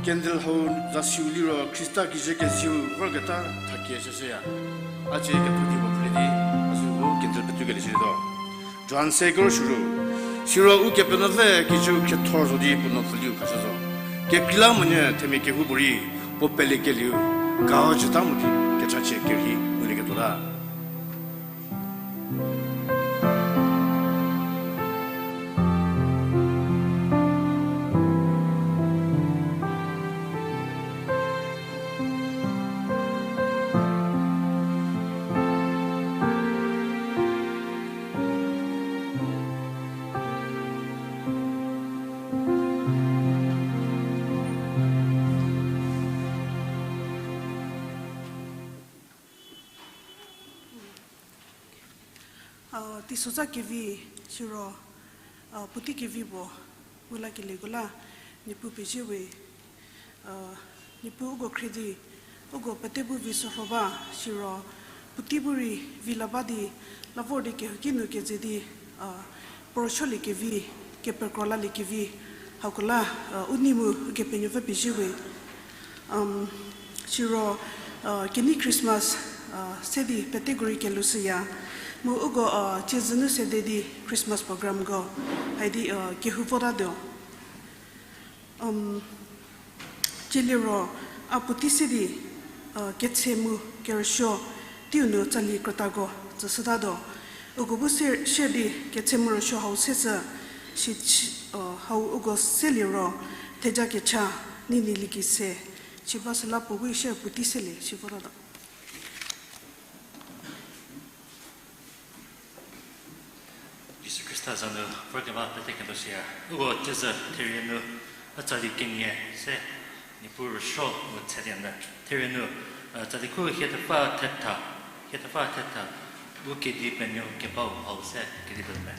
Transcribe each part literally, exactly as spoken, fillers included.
Candle hau zasiu liro Khrista kijü keziu vorketa thakie shüshüya. A cie ketho di puo phrü di, a sü vo candle petukelie shütuo. Johan se kero shürhu. Siro Ukepenuopfü kijüu khriethor zo di puo nuopfüliu khashü zo. Kekreilamonyü themia kehoupuorei puo pelekelieu gau jüta mo di kechachie kerhei ngulieketuo la. A, teisoza kevi, siro, a, puotei kevi puo, ngu lakelieko la, Niepuu pezie we, a, Niepuu uko khrie di, uko pete bu vi shürho ba, siro, puotei bu rei vi la ba di, la vor di kehouki nu keze di, a, puo rüsuoliekevi, kepekro laliekevi, hako la, a, u nei mu Ukepenuopfü pezie we. Siro, kenei Christmas se di peteko rei kelushüya. Mu uko, ciezü nu sede di Christmas programko, haidi, kehou votatuo. Cieliro, a puotei se di, ketse mu kerüsuo, teiu nu tsali krütako tsüshütatuo. Uko bu se, se di ketse mu rüsuo hau seshü, si, hau uko seliro, theja kecha, nei nei lieki se, si ba süla puo bu se puotei selie, si votatuo. Jisu Khrista za nu vorkeba pete kelushüya. Uko ciezü therie nu, a tsali kenie se, Niepuu rüsuo mu tselie nyü. Therie nu, a tsali khu hie thepfa thetha, hie thepfa thetha, u kedi penuo kebau hau se kedi penuo.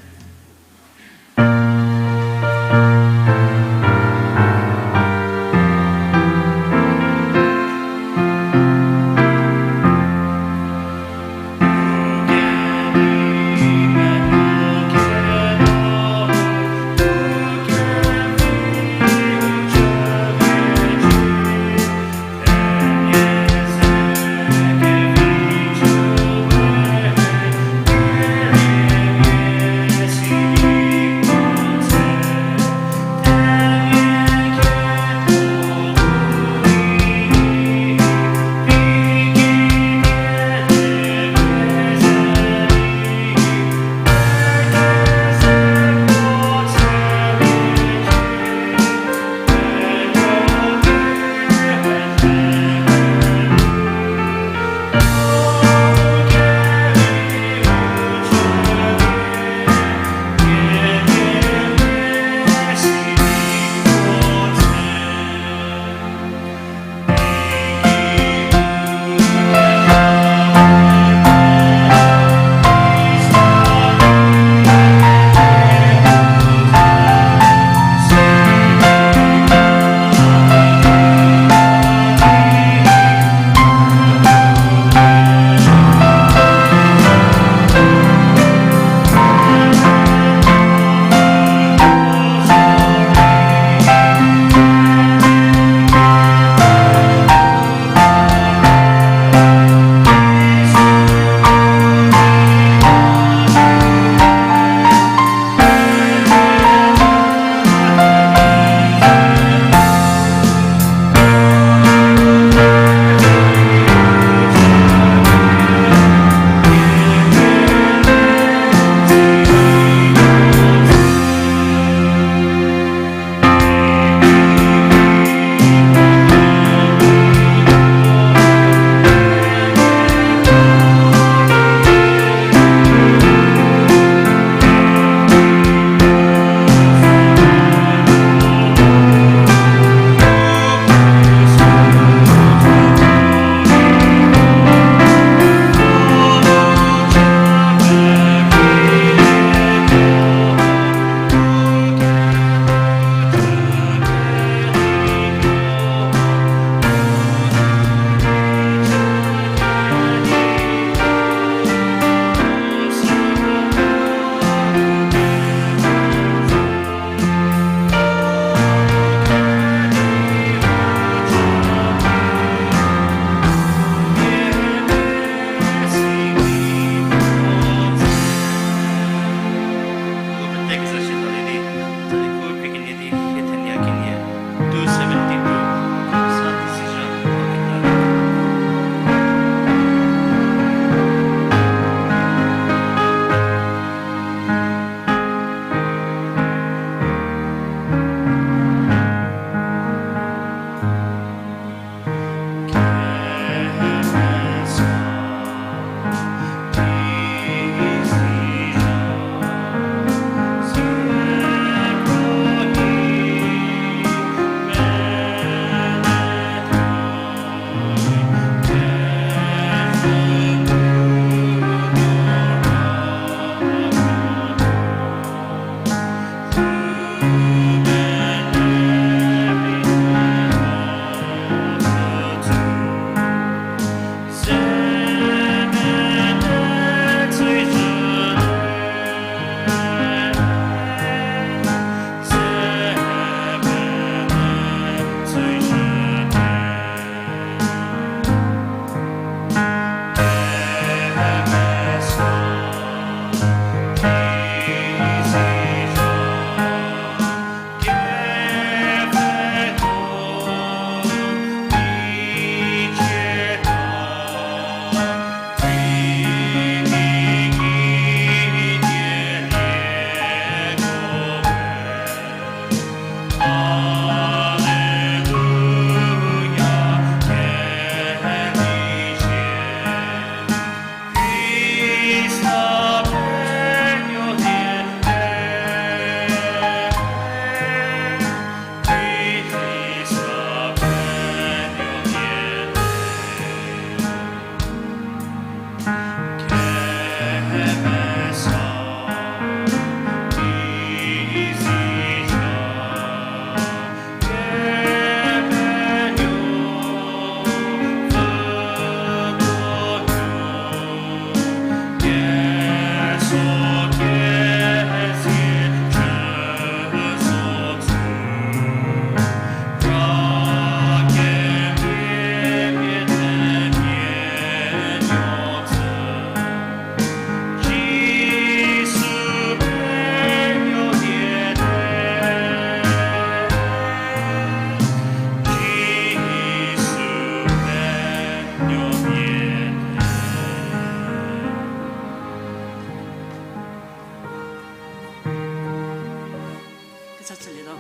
Sa chülietuo.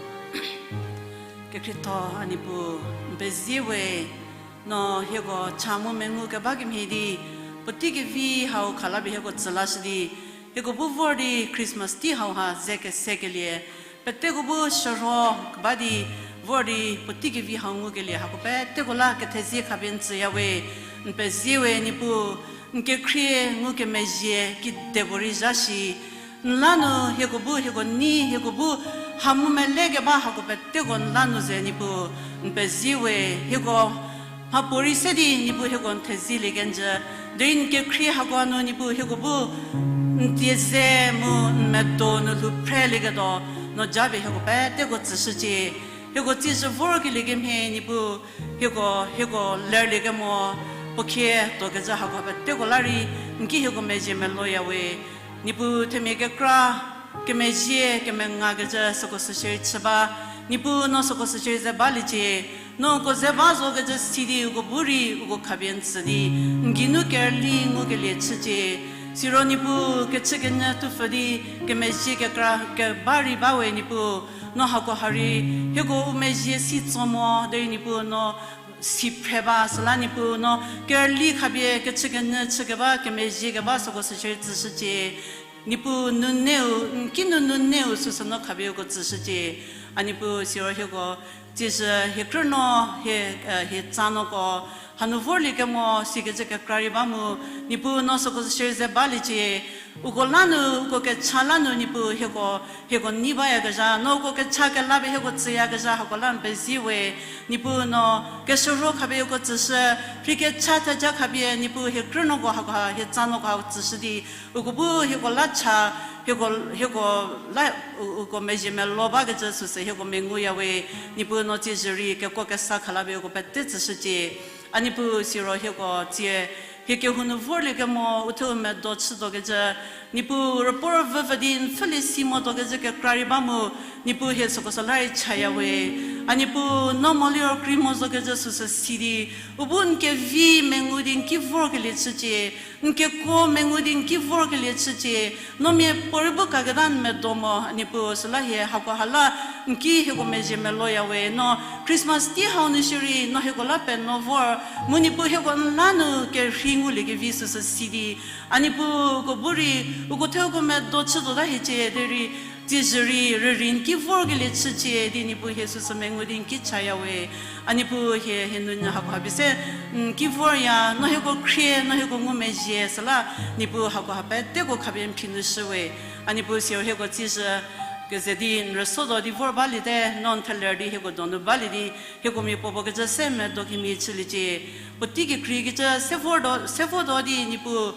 Kekhrietho a Niepuu, n pezie we, no hieko cha mu mengu keba kemhie di, puotei kevi hau khalapie hieko tsü lashü di, hieko bu vor di Christmas tei hauha ze kesekelie, peteko bu shürho keba di vor di puotei kevi hau ngukelie hako peteko la kethezie khapie n tsüya we, n pezie we Niepuu, n kekhrie ngukemezhie kidepuorei zha shi, n la nu hieko bu, hieko nei, hieko bu ha mu mele keba hako peteko n la nu ze Niepuu, n pezie we, hieko mhapuorei se di Niepuu hieko n thezielie kenjü, derei n kekhrie hako nu Niepuu hieko bu n tie ze mu n medo nu lhou phrelieketuo, no japie hieko peteko tsüshücie, hieko tsiezhü vorkelie kemhie Niepuu, hieko, hieko lerlie kemo, puo khie tuokecü hako peteko la rei, n ki hieko mezhie meloya we, Niepuu themia kekra, kemezhie, kemengakecü süko süshierei chü ba, Niepuu no süko süshierei ze baliecie, no uko ze ba zokecü si di uko bu rei uko khapie n tsü di, n geinu kerüli ngukelie chücie, siro Niepuu kechükenyü tupfü di, kemezhie kekra keba rei ba we Niepuu, no hako ha rei, hieko u mezhie si tso mo, derei Niepuu no si phre ba, süla Niepuu no kerüli khapie kechükenyü chükeba, kemezhie keba süko süshierei tsüshücie. Niepuu nuneu, n kinu nuneu süsü no khapie uko tsüshücie. A Niepuu siro hieko, tsiezhü hie krünuo, hie, hie tsanuoko, hanu vorlie kemo sikecü kekra rei ba mu, Niepuu no süko süshierei ze baliecie, uko la nu, uko kecha la nu Niepuu hieko, hieko nei bayakezha, no uko kecha kelapie hieko tsüyakezha hako la n pezie we, Niepuu no keshürho khapie uko tsüshü, rhei kecha theja khapie Niepuu hie krünuoko hako ha, hie tsanuoko ha tsüshü di, uko bu hieko la cha, hieko, hieko la, u-, uko mezhie melo bakecü süsü hieko menguya we, Niepuu no tsiezhü rei kekuo kesa khalapie uko pete tsüshücie. A Niepuu siro hieko tsie, hie kehou nu vorlie kemo, u thuo u medo chütuokecü, Niepuu rüpuo rüvüvü di n pfhülie si motuokecü kekra rei ba mu, Niepuu hie süko süla rei chaya we. A Niepuu no moliro krei mo zokecü süsü si di, u bu n kevi mengu di n ki vorkelie chücie, n kekuo mengu di n ki vorkelie chücie, no miapuorei bu kaketa n medo mo, a Niepuu süla hie hako ha la, n ki hieko mezhie meloya we, no Christmas tei hau nu shierei, no hieko la penuo vor, mu Niepuu hieko n la nu kerhei nguliekevi süsü si di, a Niepuu uko bu rei, uko thuo uko medo chütuota hiecie derei, tsiezhü rei, rürei n ki vorkelie chücie di Niepuu hie süsü mengu di n ki chaya we. A Niepuu hie, hie nunyü hako ha pie se, n ki vorya, no hieko khrie, no hieko ngumezhie, süla Niepuu hako ha peteko khapie n phi nu shü we. A Niepuu siro hieko tsiezhü, keze di n rüsotuo di vor baliete, no n theler di hieko donu balie di, hieko mia puopuo kecü se medo kemhie chüliecie. Puotei kekreikecü se vortuo, se votuo di Niepuu,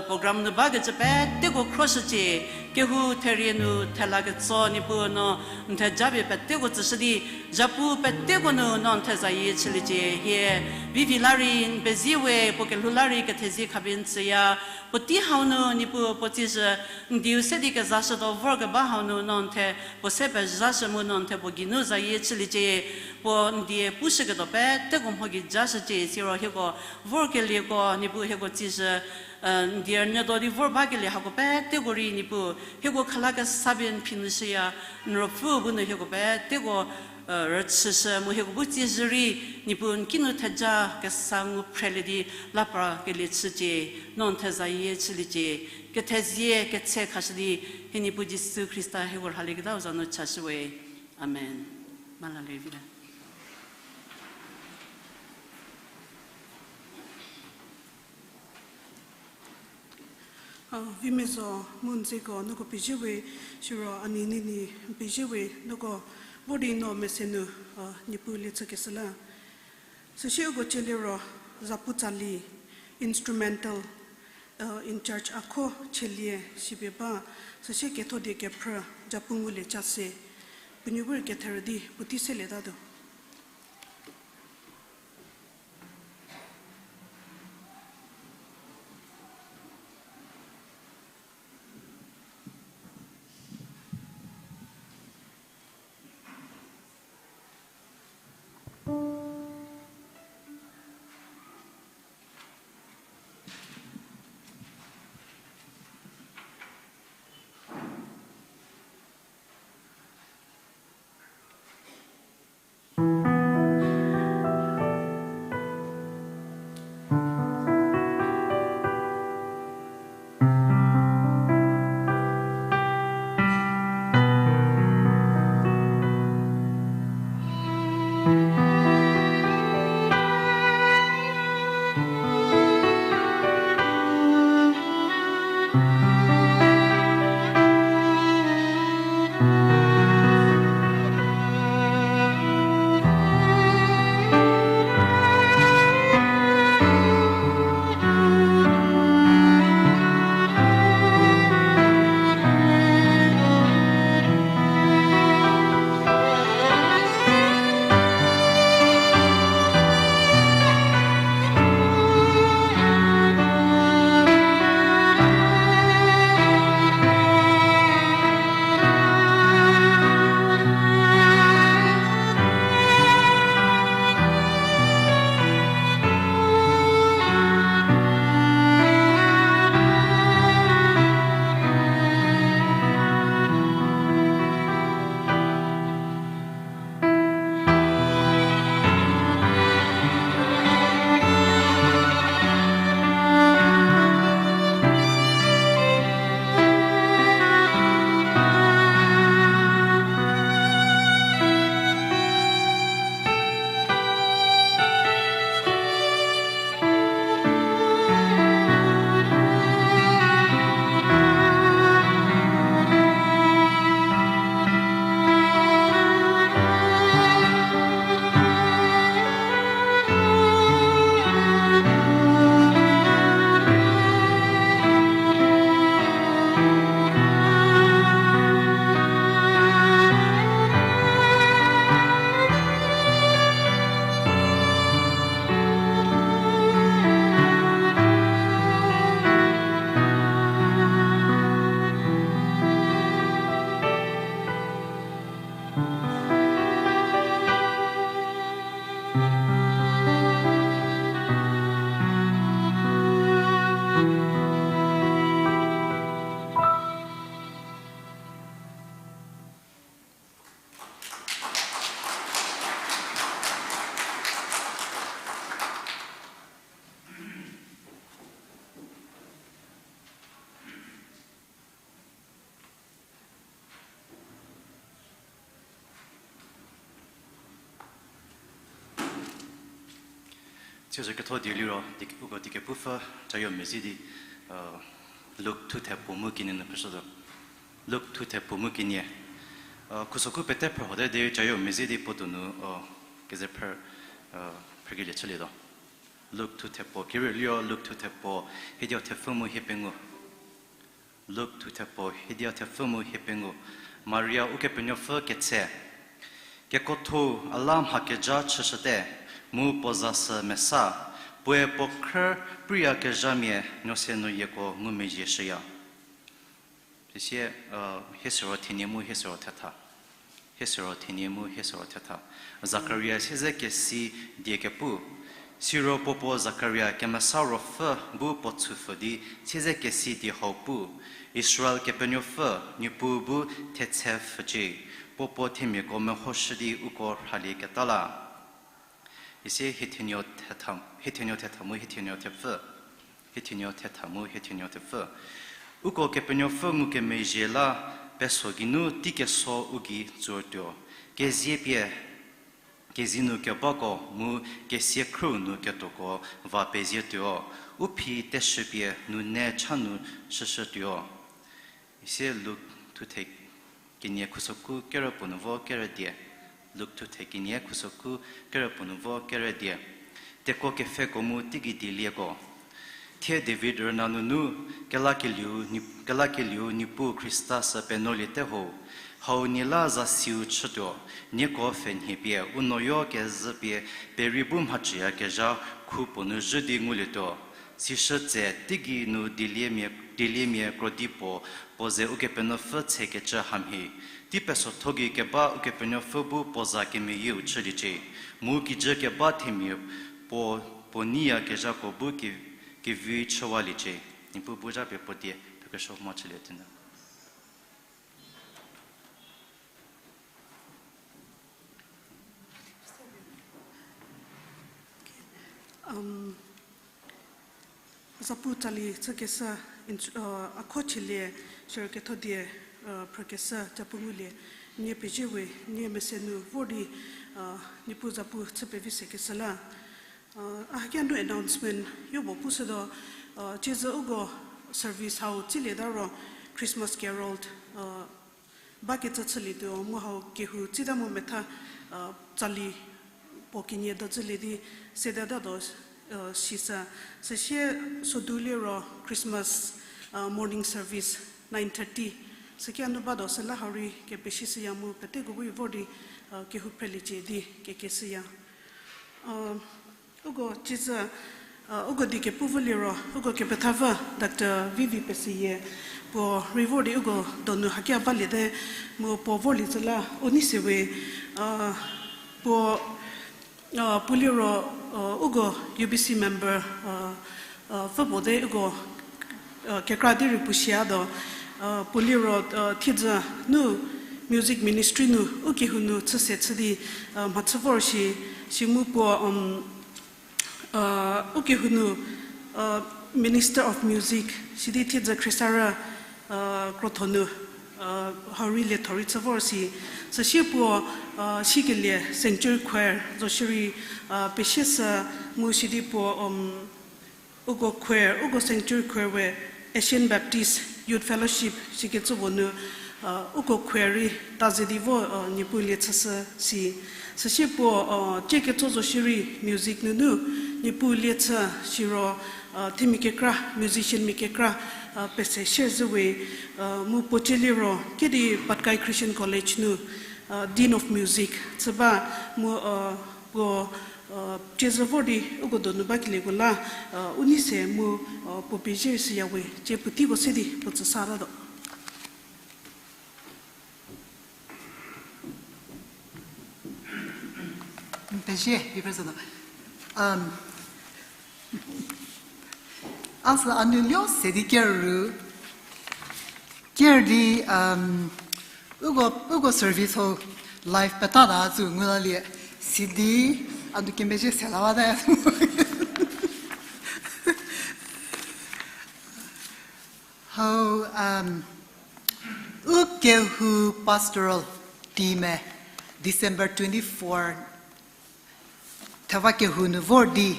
program nu bakecü peteko khroshücie, kehou therie nu thela ketso Niepuu no n thejapie peteko tsüshü di, zhapu peteko nu no n thezayie chüliecie, hie vivi la rei n pezie we, puo kelhou la rei kethezie khapie n tsüya, puotei hau nu Niepuu puo tsiezhü n dieu se di kezashütuo vorkeba hau nu no n the puo se pezhashü mu no n the puo geinu zayie chüliecie, puo n die pushüketuo peteko mho gei jashücie, siro hieko vorkelieko Niepuu hieko tsiezhü n die rünyütuo di vor bakelie hako peteko rei Niepuu, hieko khala kesa pie n phi nu shüya, n Ruopfü bu nu hieko peteko rüchüshü mu hieko bu tsiezhü rei, Niepuu n ki nu theja kesa ngu phrelie di la prakelie chücie, no n thezayie chüliecie, kethezie ketse khashü di, hie Niepuu Jisu Khrista hieko rhalieketau za nu chashü we. Amen. Mala le vita. Vimezho mu n zeko noko pezie we, siro a nei nei ni pezie we, noko vor di no mese nu Niepuu lie chükeshü la. Süsie uko celiro Zapu Tsali, instrumental, in charge a kho chelie sipie ba, süsie ketho die kephrü Zapu ngulie cha se, puo nuo bu rei ketherü di puotei selietatuo. Tsiezhü ketho die liro, di-, uko die kepupfü, cayo mezi di, Luk thuthe puo mu kenie nu phrüshütuo. Luk thuthe puo mu kenie. Khusoku pete phrü hote di cayo mezi di puo donu, keze phrü, phrükelie chülietuo. Luk thuthe puo, kerieu liro Luk thuthe puo, hiedia thepfü mu hiepengou. Luk thuthe puo, hiedia thepfü mu hiepengou. Maria Ukepenuopfü ketse. Kekuotho-u a la mha kezha chüshüte, mu puo za sü mesa, puoe puo khrü priyakezhamia nuose nu yieko ngumezhie shüya. Süsie, hie siro thenie mu hie siro thetha. Hie siro thenie mu hie siro thetha. Zakaria siezekesi die kepu. Siro puo puo Zakaria Kemesa Ruopfü bu puo chüpfü di siezekesi die hau pu, Israel Kepenuopfü, Niepuu bu thetse pfhücie, puo puo themiako mehoshü di uko rhalieketa la. Isi hie thenuo thetha, hie thenuo thetha mu hie thenuo thepfü. Hie thenuo thetha mu hie thenuo thepfü. Uko Kepenuopfü ngukemezhie la peso geinu tei keso u gei tsotuo. Kezie pie, kezie nu kebako mu kesia khrüu nu ketoko va pezietuo. U phi teshü pie nune cha nu shüshütuo. Isi Luk thuthe kenie khusoku kerüpuo nu vo kerüdie. Luk thuthe kenie khusoku kerüpuo nu vo kerüdie. Tekuo kepfheko mu teigei dielieko. Thie David rüna nunu, kelakelieu, kelakelieu Niepuu Khrista sü penuoliete ho. Hau nie la zasiu chütuo, nieko pfhenhie pie u nuoyo kezhü pie perei bu mhaciyakezha khu puo nu zhü di ngulietuo. Sishü tse teigei nu dieliemia, dieliemia krodi puo, puo ze Ukepenuopfü tsekecü hamhie. Tei pesotho gei keba Ukepenuopfü bu puo za kemeyieu chüliecie. Mu kijü keba themia puo, puo neiyakezhako bu ke, kevi chüwaliecie. Niepuu bu zha pie puo die pekeshü mo chülie tuo nu. Zapu tsali chükeshü, a kho chülie, siro ketho die phrükeshü, zapu ngulie, nie pezie we, nie mese nu vor di, Niepuu zapu chü pevi sekeshü la. A hakia nu announcement yopuo pushütuo, ciezü uko service hau tsilieta ro Christmas carol bakecü chülietuo mu hau kehou tsita mu metha, tsali puo kenie dodzülie di sedetatuo, sisü, süsie sodu liro Christmas morning service nine thirty. Sükia nu batuo süla hau rei kepeshishüya mu peteko bu vor di kehou phreliecie di kekeshüya. Uko ciezü, uko die kepu vü liro, uko kepethapfü Doctor Vivi Pesüye, puo rei vor di uko donu hakia baliete, mu puo vorlie tsü la u nei se we, puo, puo liro, uko U B C member, pfü puo te uko kekra di rei puo siatuo, puo liro, thiedzü nu music ministry nu u kehou nu chüse chü di mhachü vor shi, shi mu puo, u kehou nu Minister of Music sidi thiedzü khriesarü krotho nu hau rei lietho rei chü vor si, süsie puo, sikelie Sanctuary Choir zo shierei, pesiesü mu sidi puo, uko choir, uko Sanctuary Choir we Asian Baptist Youth Fellowship sikecü puo nu, uko choir rei ta ze di vo, Niepuu lie chüshü si. Süsie puo, cie ketso zo shierei music nunu Niepuu lie chü siro, themia kekra, musician mia kekra pese shie zhü we, mu puo cie liro kedi Patkai Christian College nu Dean of Music chü ba, mu puo, ciezü vor di uko donu bakelieko la u nei se mu puo pezie shüya we, cie puoteiko se di puo tsü satatuo. Shie, Reverend Zeno. Um, a sü a nu lio se di kerü, ker di, um, uko, uko service ho live peta ta tsü ngu lalie, sidi a nu kemezhie se la bate. Hau, um, u kehou pastoral team-e December twenty-four, theva kehou nu vor di,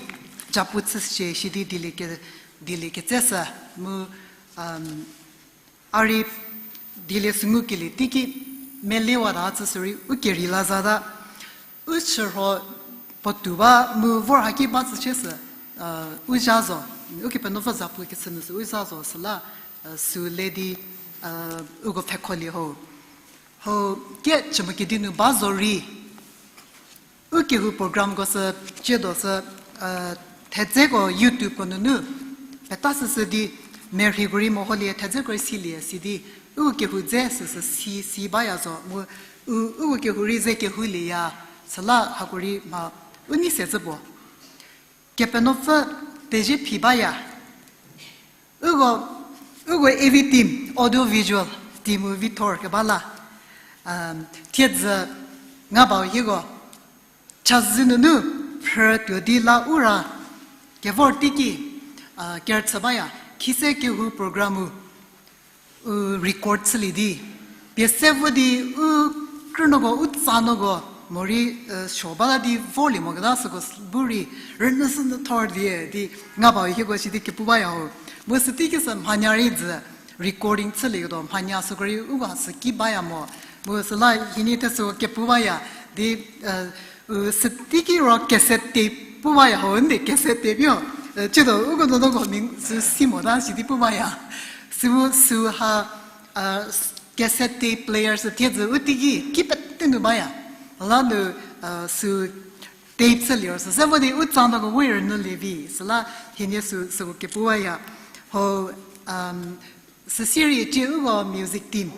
japu chüshie shidi dilie ke, dilie ketseshü mu, um, a rei dilie süngukelie teiki melewa ta tsü sürei u kerei la zata. U chürho puotou ba mu vor haki ba tsü chie sü, u zha zo, Ukepenuopfü zapu kechü nu sü u zha zo süla, sü le di, uko pfhekholie ho. Ho, ke chümo kedi nu ba zo rei. U kehou programko sü, ciedo sü, thedzeko YouTubeko nunu, peta süsü di, merheiko rei meholie, thedzeko rei silie sidi, u kehou dze süsü si, si baya zo, mu, u, u kehou rei ze kehoulieya, süla hako rei mha, u nei se zhü puo. Kepenuopfü pezie phi baya. Uko, uko A V team, audio visual team-u vi thor keba la. Thiedzü nga bau hieko. Chazou nunu phrü tuo di la u ra. Kevor teiki, kerüchü baya. Khise kehou program-u u record chülie di. Pie se vo di u krünuoko, u tsanuoko, morei, suo bala di vorlie moketa süko bu rei, rünyü sü nyü thor die di, nga bau hieko sidi kepu baya ho. Mu süteiki sü mhanya rei dzü recording chülieketuo, mhanya süko rei uko sü ki baya mo. Mu süla hienie the süko kepu baya di, u süteiki ro cassette tape pu baya ho, nde cassette tape yo. Ciedo uko nuonuoko mi sü si mota sidi pu baya. Sü, sü ha, cassette tape player sü thiedzü u teiki ki pete nu baya. La nu, sü tape chülie ro sü se vo di u tsanuoko we rünyülie vi. Süla hienie sü, süko kepu baya. Ho, süsie rei cie uko music team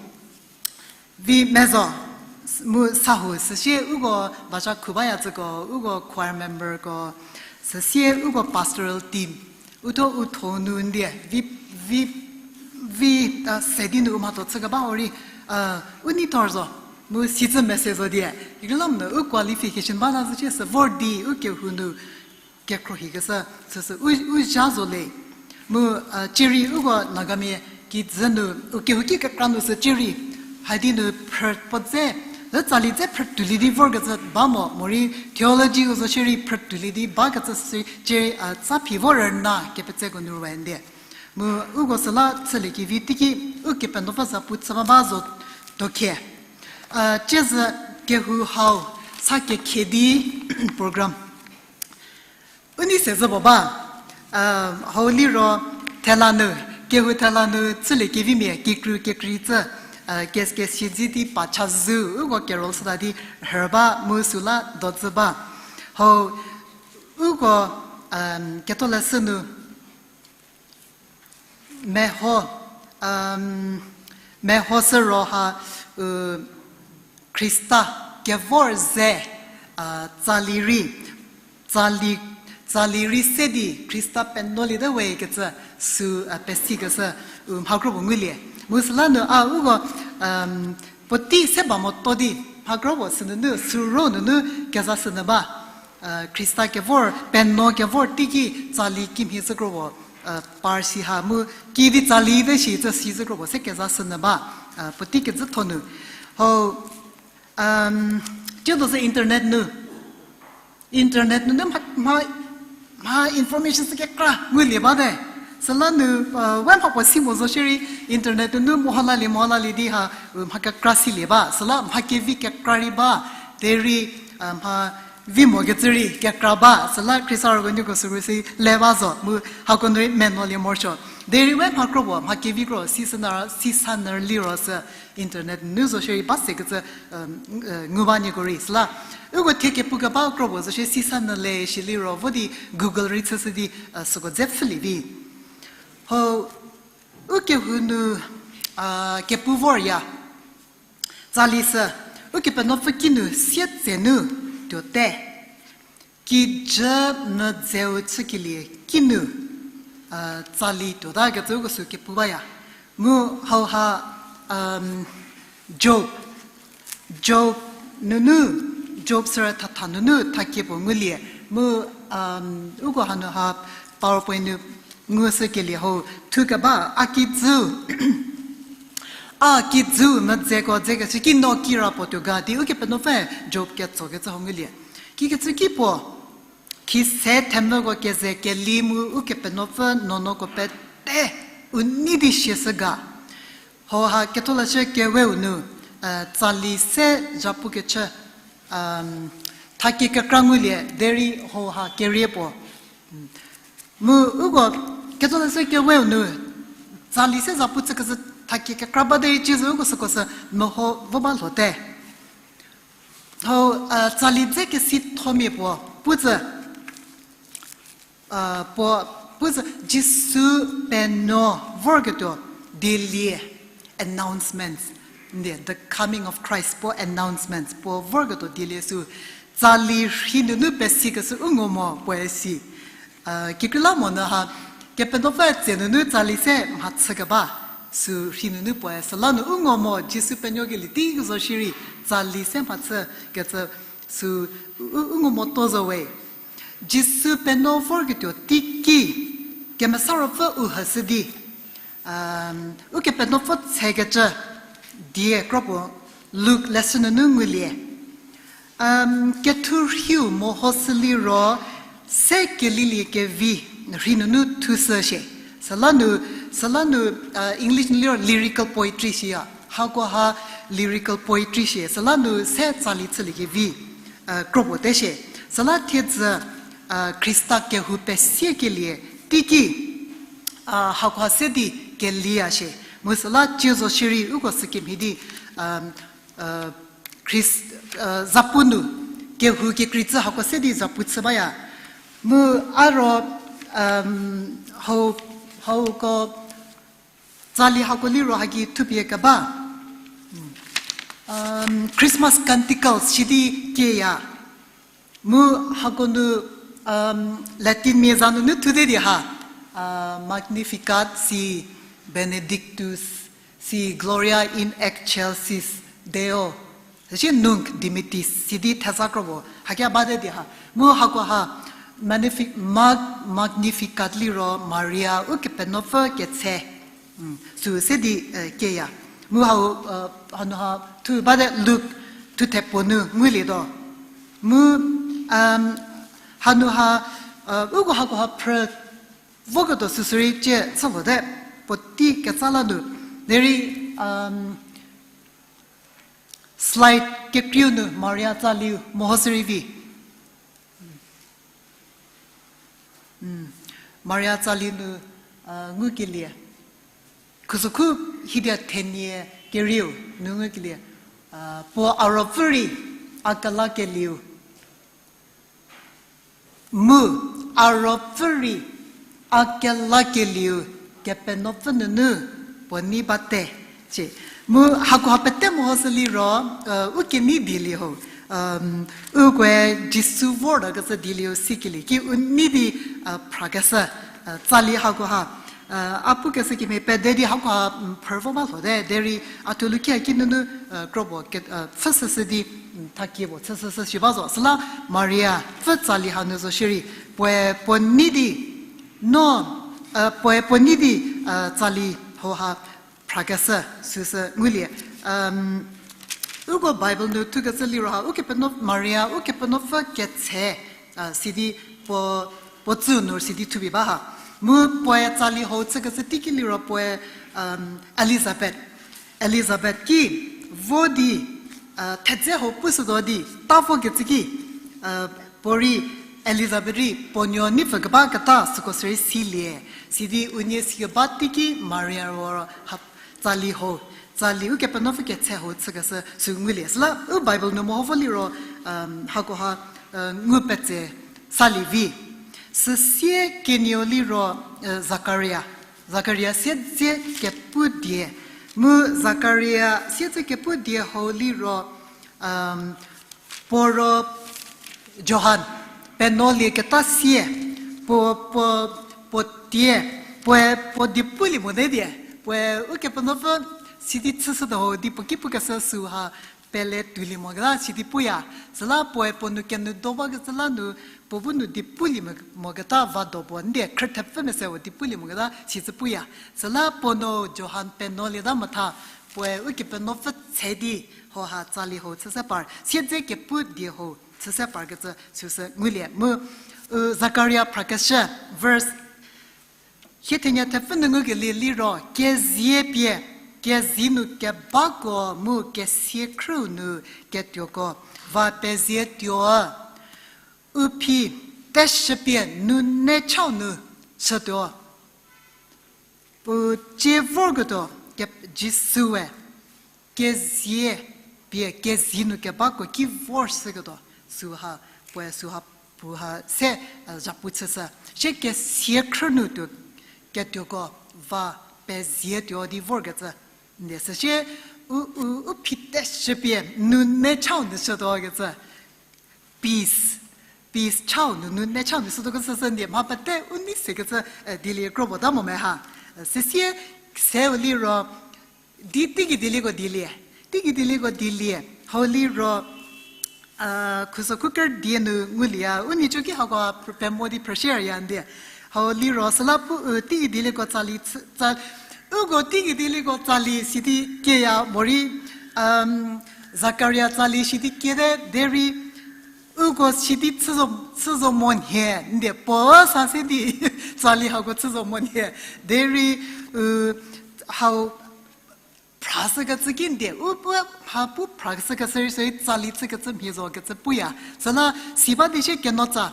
vi mezo, mu sa hu süsie uko bacha khu bayacüko, uko choir memberko, süsie uko pastoral team, uthuo uthuo nu ndie, vi, vi, vi, se di nu u mhatho chü keba ho rei, u nei thor zo, mu sicü mese zo die, ikrelam nu u qualification bata zhücie sü vor di u kehou nu kekhruohikeshü, süsü u, u zha zo le. Mu, cierei uko Nagamia kijü nu, u kehouki kekra nu sü cierei, hadi nu phrü puo dze, tsali dze phrü tuolie di vorkecü ba mo, morei theologyko zo shierei phrü tuolie di bakecü sü cierei, tsa phi vor rüna kepetseko nu rüwende. Mu uko süla chüliekevi teiki, Ukepenuopfü zapu chü ba ba zo tuo khie. Ciezü kehou hau sa kekhie di program u nei se zhü puo ba, hau liro thela nu, kehou thela nu chüliekevimia kikru kekrei tsü, kes, kesiedzi di pa chazou, uko carol süta di rhü ba mu süla dodzü ba. Hau, uko, ketholeshü nu, meho, meho sü ro ha, u, Khrista kevor ze, tsali rei, tsali, tsali rei se di Khrista penuoliete we kecü sü, pesikeshü, u mha kropuo ngulie. Mu süla nu a uko, puotei se ba moto di mha kropuo sünunu, sü ro nunu kezashünyü ba. Khrista kevor, penuo kevor teiki tsali kimhie zhü kropuo, par si ha mu, kidi tsali te shi tsü si zhü kropuo se kezashünyü ba, puotei kezhütho nu. Ho, tiedo sü internet nu. Internet nunu mha, mha, mha information sü kekra ngulie bate. Süla nu, we mhapuo si mo zo shierei internet nunu meho lalie, meho lalie di ha, mha kekra silie ba. Süla mha kevi kekra rei ba. Derei, mha vi mokecü rei kekra ba. Süla Khrista rüko nieko süko si le ba zo. Mu hako nu rei menuolie morosuo. Derei we mha kropuo, mha kevi kro, si sü na, si sa nyü liro sü internet nu zo shierei ba sekecü, ngu ba nieko rei. Süla, uko thie kepu keba kropuo zo shie si sa nyü le shi liro, vo di Google rei chüshü di, süko dze pfhülie vi. Ho, u kehou nu, kepu vorya. Tsali sü, Ukepenuopfü kinu sietsenu tuote. Kijü medzeu chükelie kinu, tsali tuota kecü uko sü kepu baya. Mu hauha, Job, Job nunu, Job süra thatha nunu thakie puo ngulie. Mu, uko hanu ha PowerPoint nu ngu sükelie hau thukeba, a kijü, a kijü medzeko dzekecü ki no kira puo tuo ga di Ukepenuopfü Job ketsokecü hau ngulie. Kikecü ki puo, khise themvüko keze keli mu Ukepenuopfü nuonuoko pete u nei di siashü ga. Hauha Ketholeshü Keweu nu, tsali se zhapukecü, thakie kekra ngulie derei hauha kerie puo. Mu uko Ketholeshü Keweu nu tsali se zhapu chükecü thakie kekra ba derei cizü uko süko sü meho vo ba lhote. Hau, tsali dze kesithomia puo putsü, puo, putsü Jisu penuo vorketuo dielie, announcements, the coming of Christ, puo announcements puo vorketuo dielie sü, tsali rhei nunu pesikeshü u ngo mo puoe si. Kekreilamonyü ha, Kepenuopfü tse nunu tsali se mhachükeba, sü rhei nunu puoe süla nu u ngo mo Jisu penuokelie teiki zo shierei, tsali se mhachükecü sü u, u ngo motuo zo we. Jisu penuo vorketuo teiki, Kemesa Ruopfü u hüshü di, Ukepenuopfü tsekecü die kro puo Luk leshü nunu ngulie. Kethu rhiu mehoshü liro, se kelilie kevi rhei nunu thushü shie. Süla nu, süla nu, English nu liro lyrical poetry shiya. Hakoha lyrical poetry shie. Süla nu se tsali chüliekevi kro puo te shie. Süla thiedzü Khrista kehou pesiekelie teiki, hakoha se di keliya shie. Mu süla cie zo shierei uko sükemhie di, Khrist, zapu nu kehou kekreicü hako se di zapu chü baya. Mu a ro, hau, hauko tsali hako liro haki thupie keba, Christmas Canticles shidi kieya. Mu hako nu, Latin mia za nunu thude di ha, Magnificat, si Benedictus, si Gloria in excelsis Deo, süsie Nunc dimittis sidi theza kro puo haki a bate di ha. Mu hakoha, Magnifi-, Mag-, Magnificat liro Maria Ukepenuopfü ketse, sü se di kieya. Mu hau, hanu ha thu bate Luk thuthe puo nu ngulietuo. Mu, hanu ha, uko hakoha phrü voketuo süsürei cie chüvote, puotei ketsa la nu. Derei, slide kekreiu nu Maria tsaliu mehoshürei vi. Maria tsali nu, ngukelie. Khusükhu hidia thenie kerieu nu ngukelie. Puo a ruopfü rei a kelakelieu. Mu a ruopfü rei a kelakelieu Kepenuopfü nunu puo nei bate, cie. Mu hakoha pete mehoshü liro, u kenei dielie ho, ukoe Jisu vortakecü dielieu sikelie ki u nei di phrakeshü, tsali hakoha, a pukeshü kemhie pede di hakoha, phrü vo ba lhote, derei a thulukia ki nunu, kro puo, pfhüshüshü di, thakie puo chüshüshü shi ba zo. Süla Maria pfü tsali hanu zo shierei, puoe puo nei di, no, puoe puo nei di, tsali hauha phrakeshü süsü ngulie. Uko Bible nu thukecü liro ha, Ukepenuo-, Maria Ukepenuopfü ketse, sidi puo, puo tsü nu sidi thupie ba ha. Mu puoe tsali hau chükecü teiki liro puoe, Elizabeth. Elizabeth ki vo di, thedze hau pushütuo di, ta vokecü ki, puo rei Elizabeth rei puo nuo neipfü keba keta süko sürei silie, sidi unie sikeba teiki Maria ro ha tsali hau, tsali Ukepenuopfü ketse hau chükeshü sü ngulie. Süla u Bible nu meho vo liro, hakoha, ngu petse salie vi. Süsie kenieu liro, Zakaria. Zakaria siedze kepu die. Mu Zakaria siedze kepu die hau liro, puo ro Johan, Penuolieketa sie, puo, puo, puo tie, puoe puo diepulie mote die, puoe Ukepenuopfü sidi chüshütuo ho di puo ki pukeshü süu ha pele tuolie moketa sidi puya. Süla puoe puo nu kenou do bakecü la nu, puo bu nu diepulie mo, moketa vado puo, n die khrüthepfü mese-u diepulie moketa sicü puya. Süla puo nu Johan penuolieta motha, puoe Ukepenuopfü tse di, hau ha tsali hau chüse par, siedze kepu die hau chüse parkecü süsü ngulie mu, u, Zakaria phrakeshü, verse hie thenie thepfü nu ngukelie liro, kezie pie, kezie nu kebako mu kesia khrüu nu ketuoko, va pezie tuo, u phi teshüpie nune chau nu chütuo. Puo cie vorketuo, ke, Jisue, kezie pie kezie nu kebako ki vor shüketuo, süha, puoe süha, puha se, e, zhapu chüshü. Sie kesia khrü nu tuo, ketuoko, va pezie tuo di vorkecü. N die süsie, u, u, u phi teshüpie nune chau nu chütuo kecü. Peace, peace chau nu, nune chau nu sütuo kecü sü n die mha pete u nei sekecü, e, dilie kro puo ta mo me ha. E, süsie, seu liro, di teigei dielieko dilie, teigei dielieko dilie, hau liro, a, khuso khuker die nu ngulie, u nhicu ki hako pemo di phrüshüya n die. Hau liro süla pu, u, teigei dielieko tsali, tsa, uko teigei dielieko tsali sidi kieya morei, um, Zakaria tsali sidi kiete derei, uko sidi chü zo, chü zo mo nhie, n die puo sa se di, tsali hako chü zo mo nhie, derei, u, hau phrashükecü ki n die, u pu, mha pu phrashükecü rei sü tsali chükecü mhie zo kecü puya. Süla si ba di sie kenotsa,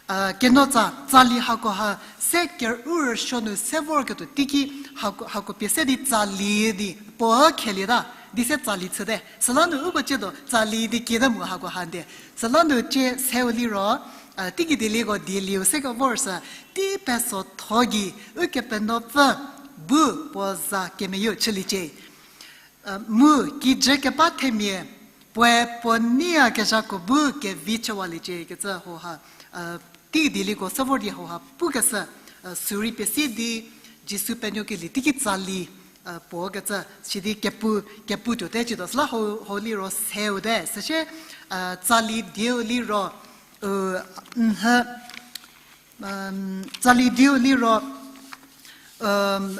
a, kenotsa, tsali hako ha se ker u rüsuo nu se vorketuo teiki hako, hako pie se di tsali di, puo khelieta, di se tsali chüte. Süla nu uko ciedo tsali di kieta mu hako ha n die. Süla nu cie seu liro, a, teigei dielieko dielieu se kevor sü, tei pesotho gei Ukepenuopfü bu puo za kemeyieu chüliecie. A, mu kijü keba themia, puoe puo neiyakezhako bu kevi chüwaliecie kecü hau ha, a, teigei dielieko se vor di hau ha pukeshü, a, sürei pie si di Jisu penuokelie teiki tsali, a, puo kecü sidi kepu, kepu tuote ciedo süla hau, hau liro seu te, süsie, a, tsali dieu liro, u, n, tsali dieu liro, um,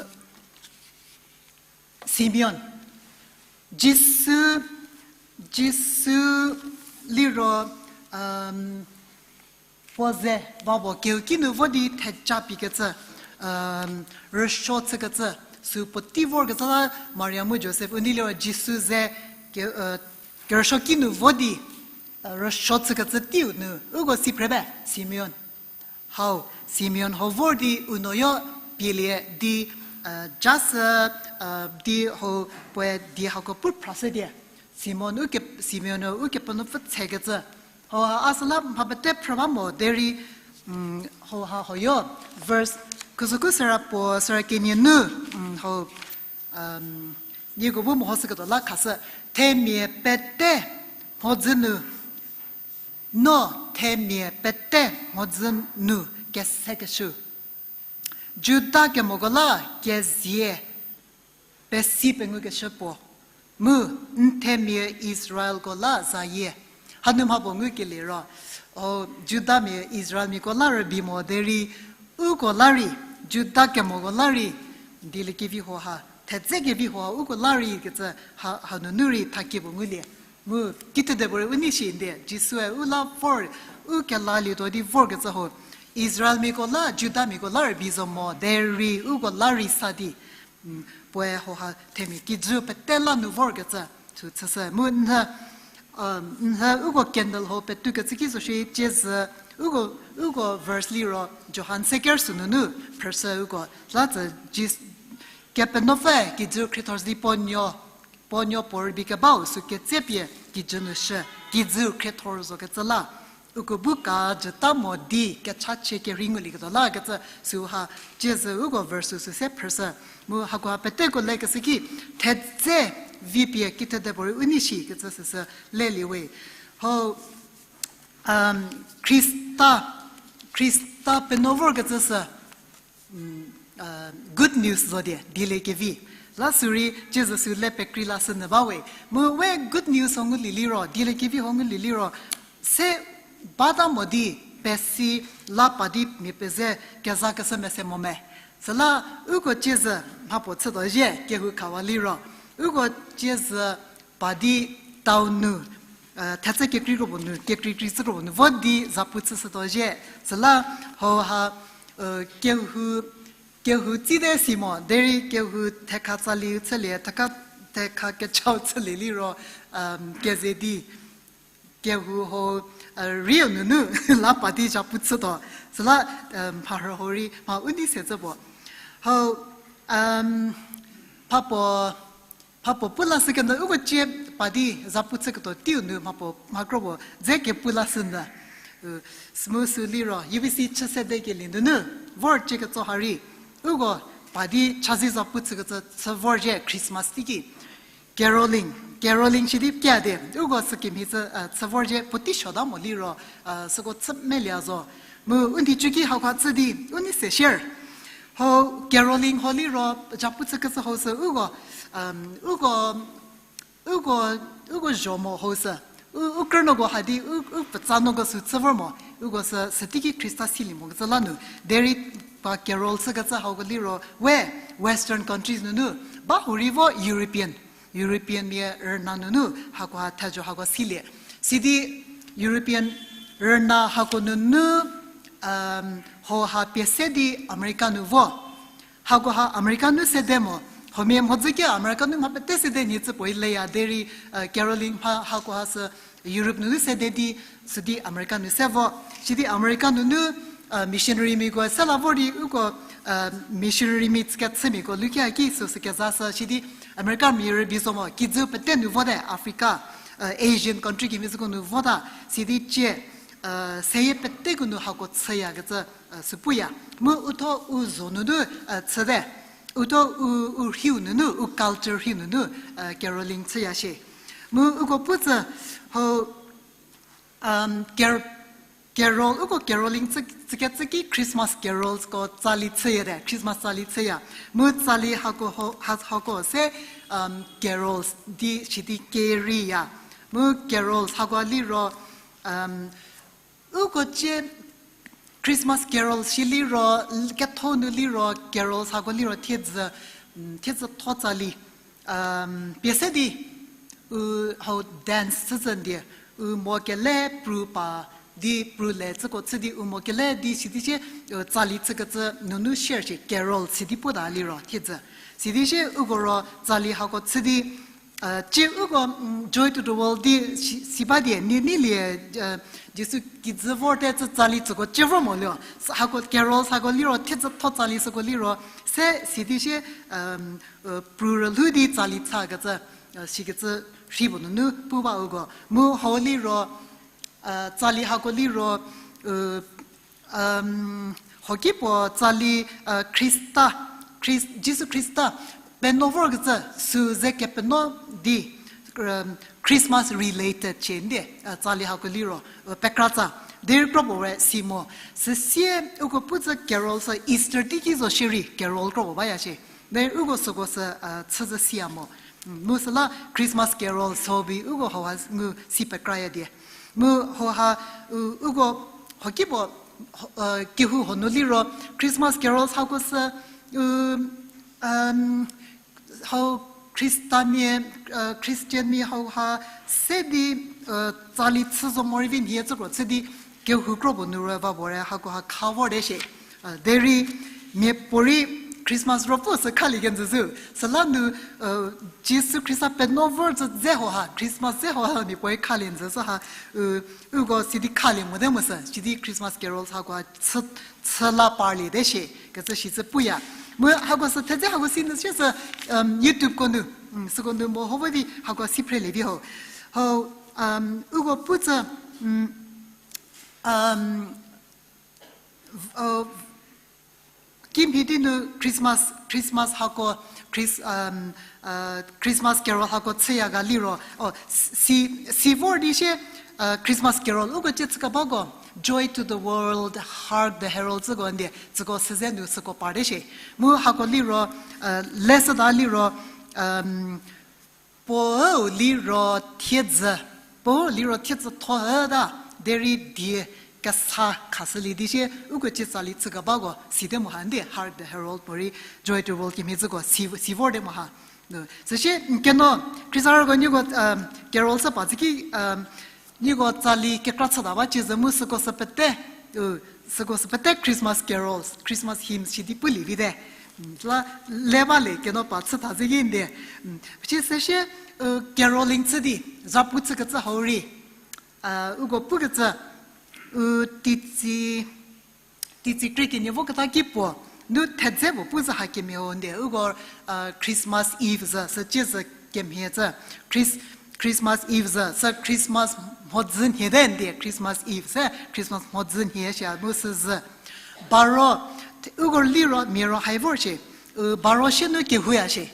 Simeon. Jisu, Jisu liro, um, puo ze va puo keu kinu vo di theja pikecü, um, rüsuo chükecü, sü puotei vorkecü la Maria mu Josef unie liro Jisu ze ke, kerüsuo kinu vo di, rüsuo chükecü teiu nu uko si phre ba, Simeon. Hau, Simeon hau vor di u nuoyo pielie di, a, ja sü, a, di hau puoe di hako pu phrashü die. Simeon uke, Simeon-u Ukepenuopfü tsekecü. Hau ha a süla mha pete phrü ba mo derei, um, hau ha hau yo, verse, khusoku süra puo, süra kenie nu, um, hau, um, nieko bu mehoshüketuo la khashü, themia pete mhodzü nu, no themia pete mhodzü nu kesekeshü. Juda kemoko la kezie pesi pengukeshü puo, mu n themia Israelko la zayie. Hanu mha puo ngukelie ro, o, Judamia Israelmiako la rübei mo derei, uko la rei, Juda kemoko la rei, dieliekevi huo ha, thedze kevi huo ha uko la rei kecü ha, hanunu rei thakie puo ngulie. Mu, kithede puorei u nei shi n die, Jisue u la vor, u kelalietuo di vorkecü ho, Israelmiako la, Judamiako la rübei zo mo derei uko la rei sa di, puoe hau ha themia kijü pete la nu vorkecü, thu chüshü. Mu n, n uko candle hau petukecü ki zo shi ciezü, uko, uko verse liro, Johan se ker sünunu, phrüshü uko, la tsü, Jis-, Kepenuopfü kijü khriethor di puo nuo, puo nuo puo rübei kebau sü ketsepie kijü nu shü, kijü khriethor zokecü la. Uko bu ka jüta mo di kechachie kerhei ngulieketuo la kecü süu ha, ciezü uko verse sü se phrüshü. Mu hakoha peteko lekeshü ki, thedze vipie kithede puorei u nei shi kecü süsü lelie we. Hau, Khrista, Khrista penuo vorkecü sü, good news zo die, dieliekevi. La sürei, tsiezü sü le pekrei lashü nyü ba we. Mu we good news ho ngulie liro, dieliekevi ho ngulie liro, se bata mo di, pesi la pa di mia peze kezakeshü mese mo me. Süla uko tsiezü mhapuo chütuo zhie, kehou khawa liro. Uko tsiezü pa di town nu, thetse kekrei kropuo nu, kekreikrei tsü kropuo nu vo di zapu chüshütuo zhie. Süla hauha, kehou, kehou tsite si mo, derei kehou thekha tsali chülie, thekha, thekha kechau chülie liro, keze di, kehou ho, riu nunu la pa di zapu chütuo. Süla, mharhü ho rei mha u nei se tsü puo. Hau, mhapuo, mhapuo pu lashü kenyü uko cie pa di zapu chüketuo teiu nu mhapuo mha kropuo dze kepu lashü nyü. Mu sü liro, U B C chü sedekelie nunu, vor cie ketso ha rei, uko pa di chazi zapu chükecü chü vorzhie Christmas teiki. Caroling, caroling shi di kia de, uko sükemhie chü, chü vorzhie puotei suota mo liro, süko chü melia zo. Mu u nhicuki hakoha chü di, u nei se share. Hau caroling ho liro, zapu chükecü hau sü uko, uko, uko, uko zho mo hau sü. U, u krünuoko ha di, u, u pfutsanuoko sü chü vor mo. Uko sü, süteiki Khrista silie mokecü la nu. Derei pa carol chükecü hauko liro, we, Western countries nunu. Ba hurei vo European. European mia rüna nunu hakoha thezho hako silie. Sidi European rüna hako nunu, hauha pie se di America nu vo. Hakoha America nu sede mo. Huomia mhodzü ki America nu mha pete sede nyicü puo leya derei, caroling mha hakoha sü Europe nunu sede di, sidi America nu se vo. Sidi America nunu, missionary miako se la vor di uko, missionary mi kechümiako lukia ki süsü kezashü sidi America mia rübei zo mo, kijü pete nu vote, Africa, Asian country kemhie züko nu vota, sidi cie, seyie peteko nu hako chüyakecü, sü puya. Mu uthuo u zo nunu, chüte. Uthuo u, u rhiu nunu, u culture rhiu nunu, caroling chüya shie. Mu uko pu tsü, hau, carol, uko caroling chü, chükecü ki Christmas carols ko tsali chüyate, Christmas tsali chüya. Mu tsali hako ho, ha, hako se, carols di shidi keriya. Mu carols hako liro, uko cie Christmas carols shi liro, ketho nu liro carols hako liro thiedzü, thiedzü tho tsali, pie se di, u hau dance chütsü ndie, u mo kele pru pa di pru le tsüko chü di u mo kele di sidi sie, tsali chükecü nunu share shie carol sidi puta liro thiedzü. Sidi sie uko ro tsali hako chü di, cie uko, Joy to the World di si, si ba die, nie neilie, Jisu kijü vorte cü tsali süko cie vor mo lio. Hako carols hako liro thiedzü tho tsali süko liro, se sidi sie, pru rülhou di tsali chükecü, sikecü rhi puo nunu pu ba uko. Mu hau liro, tsali hako liro, hoki puo tsali, Khrista, Khrist-, Jisu Khrista penuo vorkecü sü ze kepenuo di, Christmas related chie ndie, tsali hako liro, pekratsa. Derei kro puo we si mo. Süsie uko pu tsü carol sü Easter teiki zo shierei carol kro puo baya shie. Derei uko süko sü, chüzü siya mo. Mu süla Christmas carol sübi uko hauha ngu si pekraya die. Mu hauha, u, uko hoki puo, kehou honu liro Christmas carols hako sü, u, hau Khristamia, Christianmia hauha se di, tsali chü zo morei vi nhie tsükro chü di kehou kro puo nu ro va puo re hakoha kha vorte shie. Derei miapuorei Christmas ruopfü sü khalie kenjü zü. Süla nu, Jisu Khrista penuo vor tsü dze hauha, Christmas dze hauha miapuorei khalie njü sü ha, u, uko sidi khalie mote mo sü, sidi Christmas carols hakoha chü, chü la parliete shie, kecü shicü puya. Mu hako sü thedze hako si nu sie sü, YouTube ko nu, süko nu mo ho vo di hako si phrelie vi ho. Hau, uko pu tsü, kimhie di nu Christmas, Christmas hako, Chris-, Christmas carol hako chüya ga liro, o, si, si vor di sie, Christmas carol uko cie chükebako, Joy to the World, Hark the Herald tsüko ndie, tsüko süze nu süko parte shie. Mu hako liro, leshüda liro, puou liro thiedzü, puou liro thiedzü thohüta, derei die kesa khashülie di shie, uko cie tsali chükebako site mo ha ndie, Hark the Herald morei Joy to the World kemhie tsüko si, si vorte mo ha. Süsie, n keno, Khrisarüko nieko, carol sü pa tsü ki, nieko tsali kekra chüta ba cie zü mu süko sü pete, süko sü pete Christmas carols, Christmas hymns shidi pulie vite. La le ba le keno pa chüta zü ki ndie. Cie süsie, carolling chü di, zapu chükecü hau rei, uko pukecü, u, teitsi, teitsi krie kenie voketa ki puo, nu thedze puo pu zü hakemhie o ndie, uko, Christmas Eve zü, sü cie zü kemhie zü, Chris-, Christmas Eve zü, sü Christmas mhodzü nhie te ndie, Christmas Eve se, Christmas mhodzü nhie shie mu sü zü. Baro, uko liro mia ro hai vor shie, baro shie nu kehouya shie.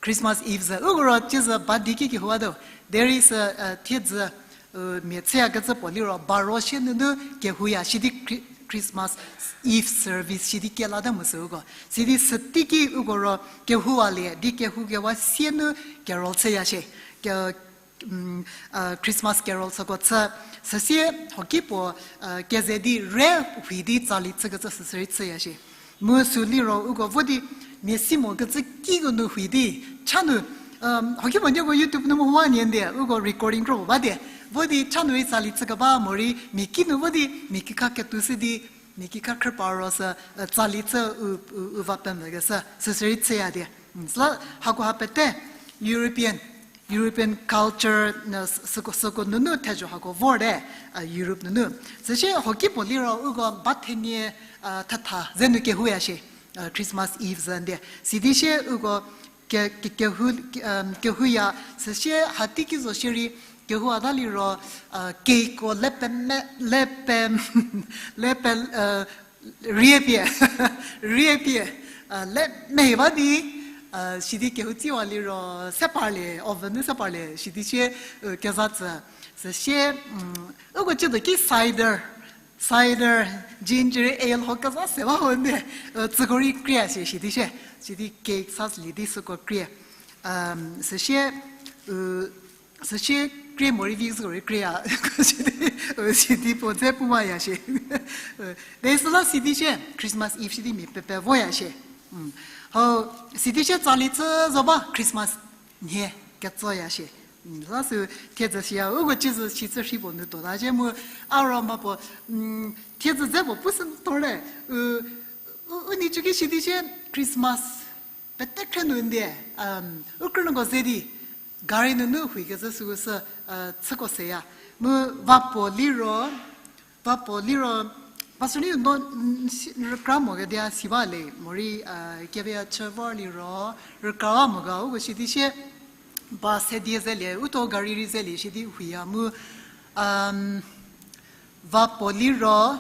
Christmas Eve zü, uko ro cie zü ba di ki kehoua tuo. Derei sü, thiedzü, mia chüyakecü puo liro baro shie nunu kehouya shidi Chri-, Christmas Eve service shidi kelata mu sü uko. Sidi süteiki uko ro kehouwalie, di kehoukewa sie nu carol chüya shie. Christmas carol süko chü, süsie hoki puo, keze di re hui di tsali chükecü süsü rei chüya shie. Mu sü liro uko vo di mia si mokecü kiko nu hui di, cha nu, hoki puo nieko YouTube nu mo wa nie ndie, uko recording kro puo ba die. Vo di cha nu rei tsali chükeba morei mia ki nu vo di mia kikha ketuo shü di, mia kikha khrüparo sü, tsali chü u, u, u va pemvükeshü, süsü rei chüya die. Süla hakoha pete European, European culture, süko, süko nunu thezho hako vorte, Europe nunu. Süsie hoki puo liro uko ba thenie, thetha ze nu kehouya shie, Christmas Eve zü ndie. Sidi shie uko ke, ke, kehou, ke, kehouya, süsie hateiki zo shierei, kehoua ta liro, cakeko lepe me, lepe, lepe, rie pie, rie pie, le mei ba di, sidi kehou tsiwa liro se parlie, oven nu se parlie, sidi shie, keza tsü, süsie, uko ciedo ki cider, cider, ginger ale ho keza se ba ho ndie, tsüko rei krie shie, sidi shie, sidi cake sa lie di süko krie. Süsie, süsie krie morei vi süko rei krie ya, sidi, sidi puo dze pu maya shie. Derei süla sidi shie, Christmas Eve shidi mia pepe voya shie. Hau, sidi shie tsali chü zo ba Christmas nhie ketsoya shie. Süla sü thiedzü siya, uko cie zü si chü rhi puo nu tuota shie mu, a ro ma puo, thiedzü dze puo pu sü thorte, u, u, u nei cü ki sidi shie Christmas pete khre nu ndie, u krünuoko ze di, gari nunu huikezhü süu sü, chüko seya. Mu vapuo liro, vapuo liro, pastor ni no, rükra mo kedia si ba le, morei, keveya chü vor liro, rükra mo ga, uko sidi shie, bus se die zelie, u thuo gari rei zelie, sidi huiya mu, vapuo liro,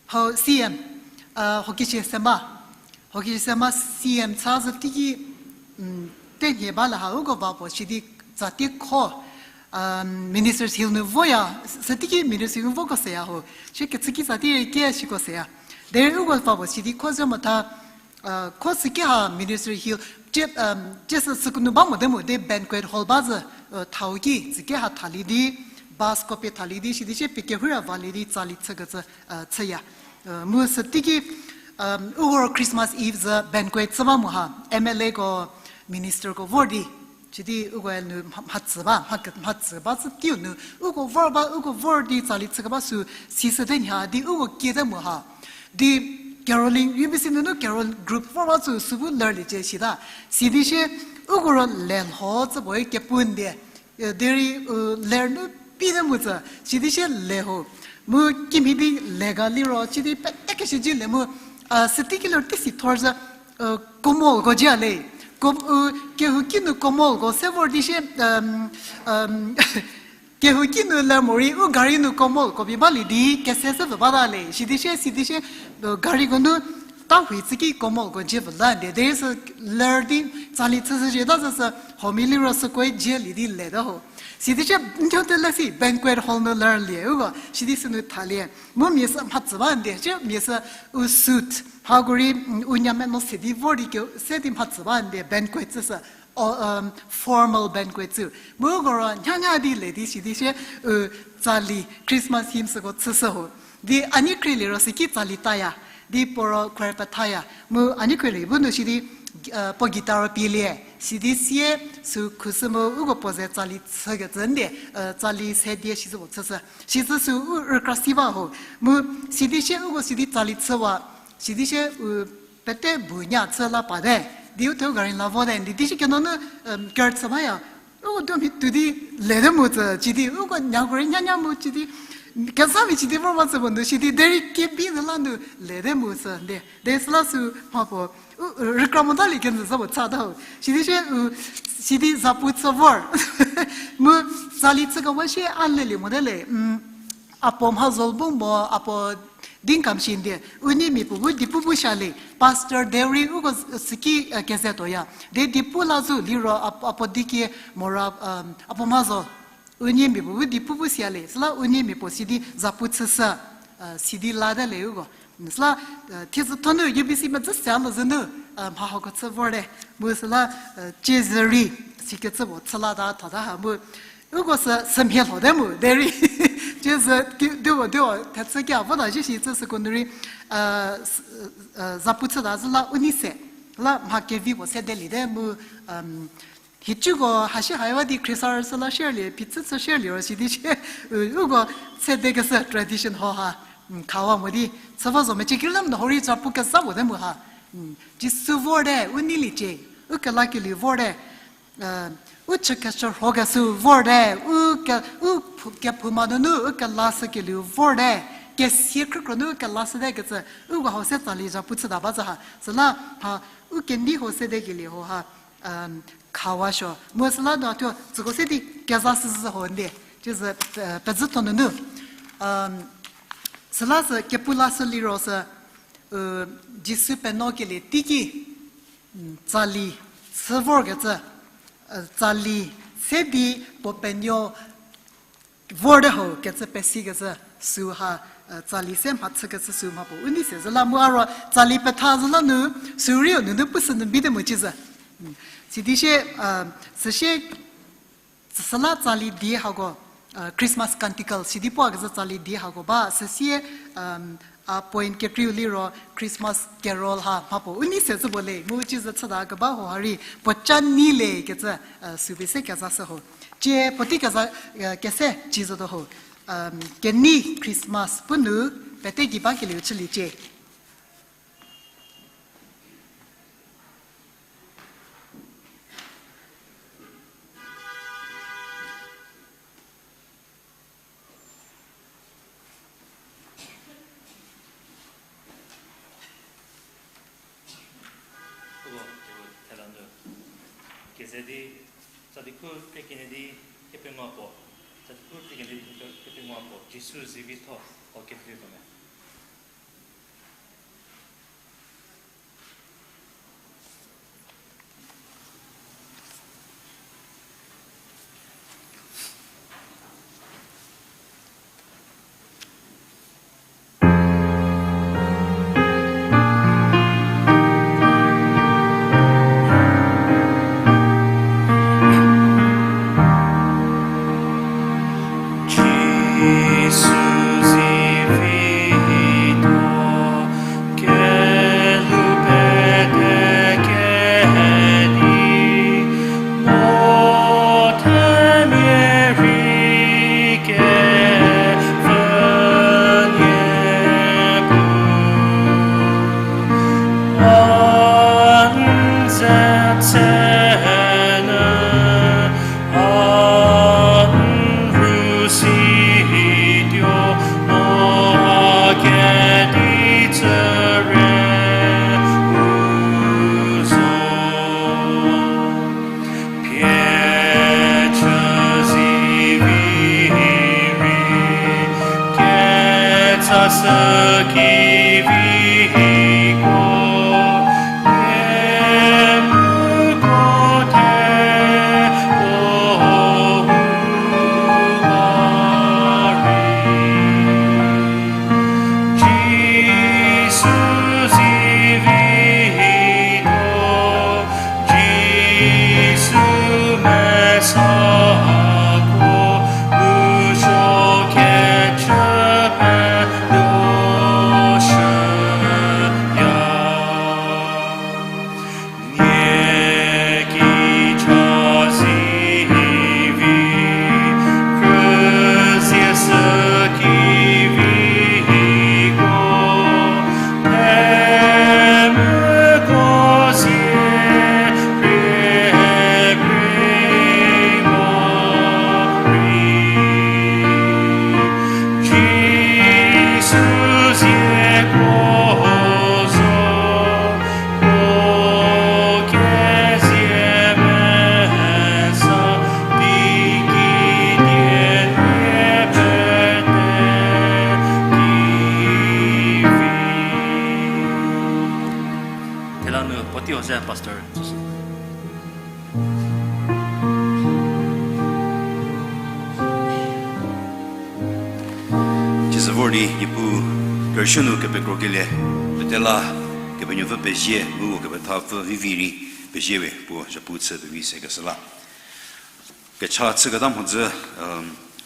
hau C M, hokishi sema, hokishi sema C M cha zü teiki, tenhie ba le ha uko vapuo sidi tsatie kho, Ministers Hill nu voya, sü teiki Ministers Hill nu voko seya ho, shie kecü ki tsatie rei kie shiko seya. Derei uko vapuo sidi kho zü motha, kho süki ha Ministers Hill, cie, cie sü süko nu ba mote mu de banquet hall ba zü, thau ki süki ha thalie di, bus ko pie thalie di, sidi shie pie kehou ra valie di tsali chükecü, chüya. Mu sü teiki, uko Christmas Eve zü banquet chü ba mu ha, M L Ako, ministerko vor di, sidi uko nu mha, mhatsü ba, mha ke, mhatsü ba zü teiu nu, uko vor ba, uko vor di tsali chükeba sü, si sede nha di uko kiete mu ha. Di carolling, U B C nunu carol group vor ba zü sübu lerliecie sita. Sidi shie, uko ro le lho tsü puoe kepu ndie. Derei, ler nu pite mu tsü, sidi shie le ho. Mu kimhie di le ga liro, sidi pete keshü dzie le mu, sü teiki liro tei si thor zü, komolko dzie le. Kehouki nu komolko se vor di shie, kehouki nu le morei u gari nu komolko pie balie di kese se pfü bata le. Sidi shie, sidi shie, gariko nu ta hui tsüki komolko dzie pfü la ndie. Derei sü ler di tsali chüshücie ta zü sü homi liro sükoe dzielie di leta ho. Sidi shie n thuo tele si banquet hall nu lerlie, uko sidi sünu thalie. Mu mia sü mhatsü ba nde, shie mia sü u suit, hako rei, mm, u nyameno se di vor di ke, se di mhatsü ba nde, banquet tsüshü, o, um, formal banquet tsü. Mu uko ro nyanya di le di sidi shie, u, tsali, Christmas hymn süko chüshü ho. Di a nei khrielie ro süki tsali taya. Di puo ro choir pethaya. Mu a nei khrielie bu nu sidi, uh, puo guitar pielie. Sidi sie sü khushü mu uko puo ze tsali chükecü nde, uh, tsali se die sisü puo chüshü. Sisü sü u rükra si ba ho. Mu sidi shie uko sidi tsali chüwa. Sidi shie u pete bu nya chü la pa te. Di u thuo gari la vo te. Di, di shie kenunu, um, ker chü baya. U do mhi tu di le te mu tsü, chidi, uko nyako rei nyanya mu chidi, kezhamia chidi vor ba tsü mo nu, sidi, derei kebi nu la nu le te mu tsü, de, de süla sü mha puo, u, rükra mota lie kenjü sa puo cha ta ho. Sidi shie, u, sidi zapu chü vor. Mu, tsali chükewa shie a lelie mote le, mm, Apuo Mhazol bu mo, Apuo Dinkamshi nde, u neimia puo bu di pu bu shalie, Pastor Deuri uko süki, uh, kezetuoya. De di pu la zu liro ap-, Apuo Dikie mora, um, Apuo Mhazol. U neimia puo bu di pu bu shalie, süla u neimia puo sidi zapu chüshü, uh, sidi la te le uko. Süla, uh, thiedzü thonu U B C medzü se lo zünu, uh, mha hako chü vorte. Mu süla, uh, ciezü rei, sikecü puo chü la ta, tha ta ha mu. Uko sü, sümhie lho te mu, derei. Ciezü, ki, duo, duo, thechü kia, vo ta zhie shi cü süko nu rei, uh, s-, uh, zapu chü ta zü la u nei se, la mha kevi puo se delie te mu, um, hicüko ha shie haiwa di khriesarü sü la shierlie, phichü chü shierlie ro sidi shie, u-, uko sedekeshü tradition ho ha, mm, khawa mo di, chü va zo mecie kirlem no hurei zapu kezha puo te mu ha, mm, Jisu vor te, u neiliecie, u kelakelieu vor te, u chükeshürhokeshü vor te, u ke-, u phu-, kephouma nunu u kelashükelieu vor te, kesia khrükhro nu u kelashüte kecü, uko hau se tsali zapu chüta ba zü ha, süla ha, u kenei ho sedekelie ho ha, um, khawa suo. Mu süla no thuo, tsüko se di kezashüzhü ho nde, cizü, uh, pezütho nunu. Um, süla sü kepu lashü liro sü, uh, Jisu penuokelie teiki, tsali chü vorkecü, tsali se di puo penuo vorte ho kecü pesikecü süu ha, tsali se mhachükecü süu mha puo u nei se zü la mu a ro tsali petha zü la nu süu rieu nunu pushü nu bi te mu cizü. Sidi sie, süsie, süla tsali die hako, Christmas canticle sidi puo kecü tsali die hako ba, süsie, a point kekreiu liro Christmas carol ha mha puo u nei se zü puo le mu cizü chüta keba ho ha rei puo ca nei le kecü, süu pie se kezashü ho. Cie puotei keza, kese ci zotuo ho. Kenei Christmas pu nu pete gei bakelieu chüliecie. Uko, uko, thela nu. Keze di, tsali khu krie kenie di, kepengou puo. Tsali khu krie kenie di, kepengou puo. Jisu zivitho, o kephrütuo me. Pastor. Cizü vor di Niepuu kerüshü nu kepekrokelie, petela Kepenuopfü pezie, mu kepethapfü vivi rei pezie we, puo zhapu chü pevi se keshü la. Kecha chüketa mhodzü,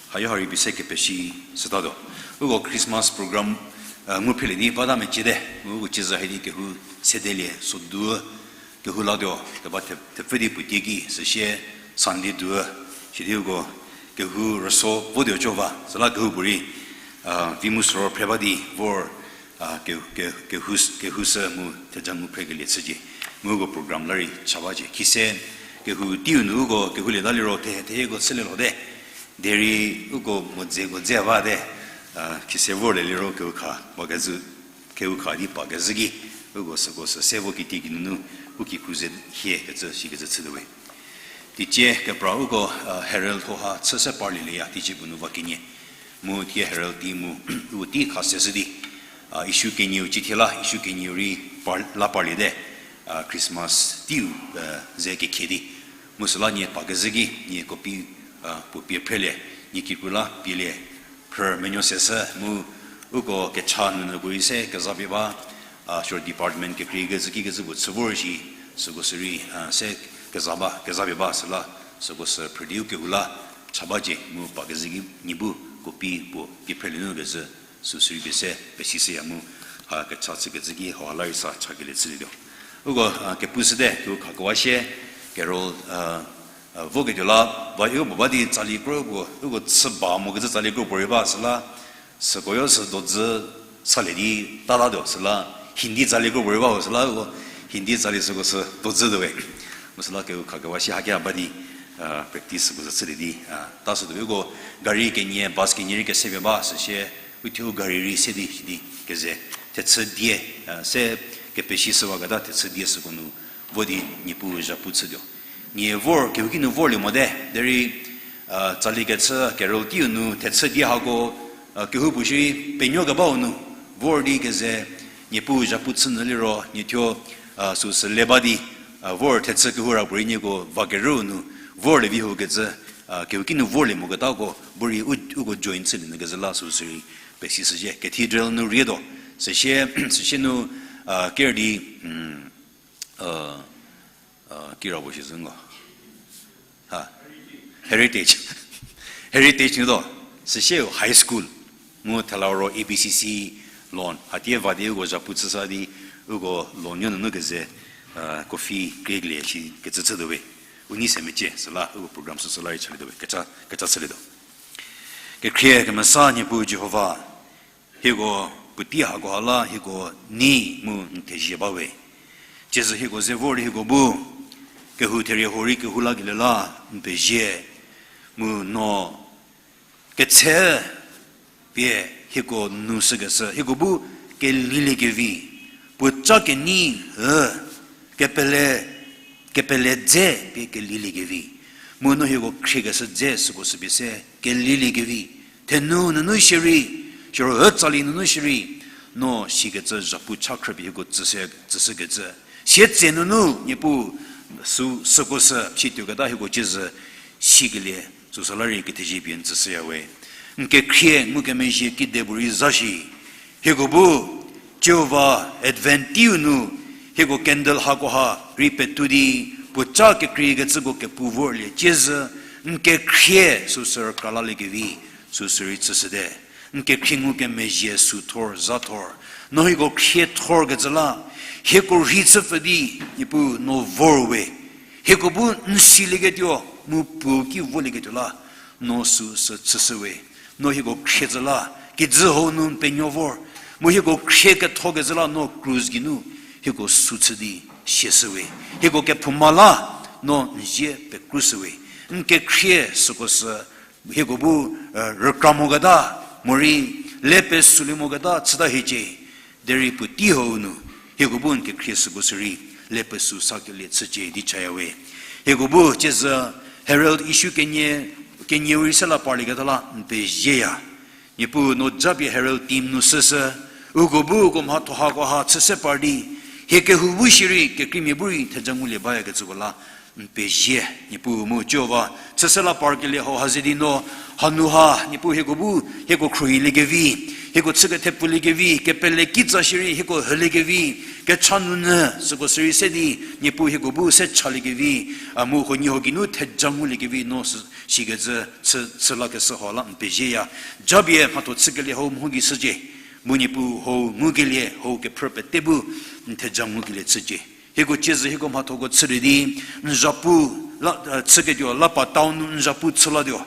hayo ha rei pie se kepeshi sütatuo. Uko Christmas program ngu phrelie di bata meciete, mu uko cizü ha di kehou sedelie sodu, kehou latuo keba the-, thepfü di puotei ki, süsie Sunday du, sidi uko kehou rüso votuo co ba, süla kehoupuorei vi mu sürho phre ba di vor, ke-, ke-, kehou s-, kehou sü mu theja ngu phrekelie chücie, mu uko program la rei cha bacie. Khise kehou teiu nu uko kehoulieta liro the-, theyeko chülie lhote. Derei uko mhodzüko dze bate, khise vorlie liro kehou kha ba kezhü, kehou kha di pa kezhü ki, uko süko sü se vo kitiekinu nu, u kikru ze hie kecü, sikecü chütuo we. Teicie kepra uko, Herald lhoha chü se parlieya, teicie puo nu va kenie. Mu thie Herald tei mu, u tei kha seshü di, issue kenieu cithie la, issue kenieu rei par-, la parliete, Christmas teiu, ze kekhie di. Mu süla nie pa kezhü ki, nie copy, puo pie phrelie, nie kikru la pielie, phrü menuo seshü mu, uko kecha nunu puorei se kezapie ba, siro department kekreikecü kikecü puo chü vor shi, süko sü rei, se keza ba, kezapie ba süla, süko sü phrü di u kehou la cha bacie mu pa kezhü ki nie bu copy puo pie phrelie nu kezhü, süu sü rei pie se pesishüya mu, ha kecha chükecü ki hau ha la rei sa chakelie chülietuo. Uko, kepu süte, kehou khakewa shie, carol, voketuo la, va u puo ba di tsali kro puo, uko chü ba mokecü tsali kro puorei ba süla, süko yo sü dodzü salie di tatatuo süla, Hindi tsali kro puorei ba ho süla, uko Hindi tsali süko sü dodzütuo we. Mu süla kehou khakewa shie haki ha ba di, practice süko sü chülie di, ta sütuo we. Uko gari kenie, bus kenie rei kesepie ba, süsie, uthuo gari rei se di, sidi, keze, thechü die, se, kepeshishüwaketa thechü die süko nu, vo di Niepuu zhapu chütuo. Nie vor, kehouki nu vorlie mote, derei, tsali kechü, carol teiu nu, thechü die hako, kehoupuo shierei penuokebau nu, vor di keze, Niepuu zhapu chü nyü liro, nie thuo, süu sü le ba di, vor thechü kehou ra puorei nieko va kerüu nu, vorlie vi hokecü, kehouki nu vorlie moketako, bu rei u-, uko join chülie nyü kezhü la süu sü rei, pesishüzhie. Cathedral nu rietuo, süsie, süsie nu, ker di, kira puo shi zhü ngo. Ha. Heritage. Heritage nu tuo. Süsieu high school. Mu thela ro A B C C lawn. Hatie va di uko zhapu chüsa di uko lawn nuo nunu keze, coffee crekelie shi kecü chütuo we. U nei se mecie, süla uko program süsü la rei chalietuo we. Kecha, kecha chülietuo. Kekhrie kemesa Niepuu Jihova, hieko puotei hako ha la hieko nei mu n thezie ba we. Cizü hieko ze vor di hieko bu, kehou therie huo rei kehou lakelie la n pezie, mu no ketse pie hieko nu shükeshü, hieko bu keliliekevi, puoca kenei, kepele, kepele dze pie keliliekevi. Mu no hieko khriekeshü dze süko sü pie se keliliekevi. Thenu nunu shierei, siro ütsali nunu shierei, no sikecü zhapu cha khrüpie hieko tsüse, tsüshükecü. Sietse nunu, Niepuu, sü, süko sü, situoketa hieko cizü, sikelie, süsü la rei kethezie pie n tsüshüya we. N kekhrie ngukemezhie kide puorei za shi. Hieko bu, Jihova Advent teiu nu, hieko candle hakoha rei petou di, puoca kekreikecüko kepu vorlie ciezü, n kekhrie süsü rükra laliekevi, süsü rei tsüshüte. N kekhrie ngukemezhie süthor zathor, no hieko khriethorkecü la, hieko rhei chüpfü di, Niepuu no vor we. Hieko bu n silieketuo, mu puo ki volieketuo la, no süsü chüshü we. No hieko khrie zhü la, kijü hau nu n penuo vor, mu hieko khrie kethokecü la no krus geinu, hieko sü chü di siashü we. Hieko kephouma la, no n zie pekrushü we. N kekhrie süko sü, hieko bu, rükra moketa, morei, le pesülie moketa chüta hiecie. Derei puotei hau nu, hieko bu n kekhrie süko sü rei, le pesü sakelie chücie di chaya we. Hieko bu ciezü, Herald issue kenie, kenieu rei se la parlieketa la n pezieya. Niepuu no japie Herald team nu süsü, uko bu uko mhatho hakoha chüse par di, Hie kehou bu shierei, kekreimia bu rei theja ngulie bayakecüko la n pezie. Niepuu mu Jihova, chüse la parkelie hau ha ze di no, hanu ha, Niepuu hieko bu, hieko khruohiliekevi, hieko chü kethepfuliekevi, kepele kitsa shierei hieko hüliekevi, kecha nunyü süko sirei se di, Niepuu hieko bu se chaliekevi, a mu huoniehuo geinu theja nguliekevi no sü, sikecü chü, chü lakeshü hau la n pezieya. Japie mhatho chükelie hau mho gei shücie. Mu Niepuu hau ngukelie hau kephrü pete bu n theja ngukelie chücie. Hieko ciezü hieko mhathoko chülie di, n zapu la, chüketuo la pa town nu n zapu chü latuo.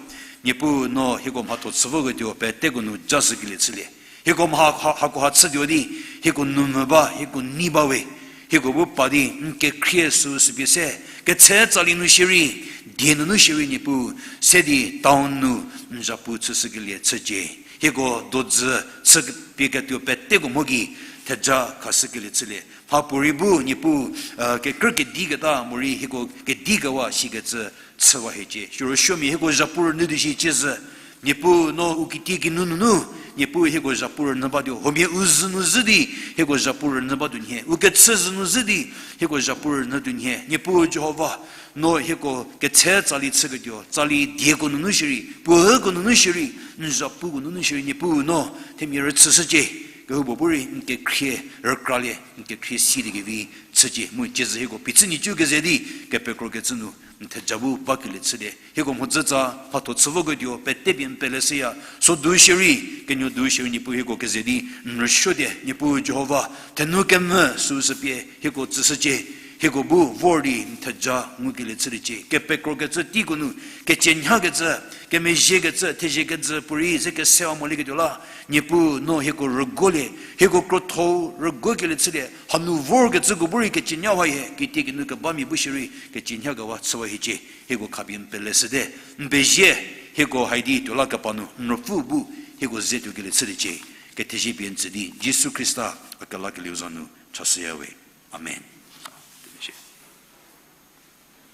Niepuu no hieko mhatho chü voketuo peteko nu jashükelie chülie. Hieko mha, ha, hakoha chütuo di, hieko numvü ba, hieko nei ba we. Hieko bu pa di n kekhrie süu süpie se, ketse tsali nu shierei, die nunu shierei Niepuu, se di town nu n zapu chüshükelie chücie. Hieko dodzü chüpie ketuo peteko mho gei theja khashükelie chülie. Mhapuorei bu Niepuu, kekrü kediketa morei hieko kedikewa shikecü chüwa hiecie. Siro supuomia hieko zapu rünyü di shi ciezü, Niepuu no u kitiekinu nunu, Niepuu hieko zapu rünyü batuo. Huomia u zü nu zhü di hieko zapu rünyü batuo nhie. U kechü zü nu zhü di hieko zapu rünyü tuo nhie. Niepuu Jihova, no hieko ketse tsali chüketuo, tsali dieko nunu shierei, puohüko nunu shierei, n zapuko nunu shierei, Niepuu no themia rüchüshücie. Kehoupuo bu rei n kekhrie rükralie, n kekhrie siliekevi chücie. Mu ciezü hieko phichü nhicu keze di kepekrokecü nu n theja bu bakelie chülie. Hieko mhodzütsa mhatho chü voketuo pete pie n peleshüya. Sodu shierei, kenuodu shierei Niepuu hieko keze di n rüsuote. Niepuu Jihova, thenu kemvü süu süpie hieko tsüshücie. Hieko bu vor di n theja ngukelie chüliecie. Kepekrokecü teiko nu, kecienhakecü, kemezhiekecü, thezhie kejü puorei ze kesewa molieketuo la, Niepuu no hieko rüguolie, hieko krotho rüguokelie chülie, hanu vorkecüko bu rei kecienha hie, kitiekinu kebamia bu shierei kecienhakewa chüwa hiecie. Hieko khapie n peleshüte, n pezie. Hieko haidi tuo la kepa nu n Ruopfü bu hieko ze tuokelie chüliecie. Kethezie pie n tsü di Jisu Khrista a kelakelieu za nu chashüya we. Amen.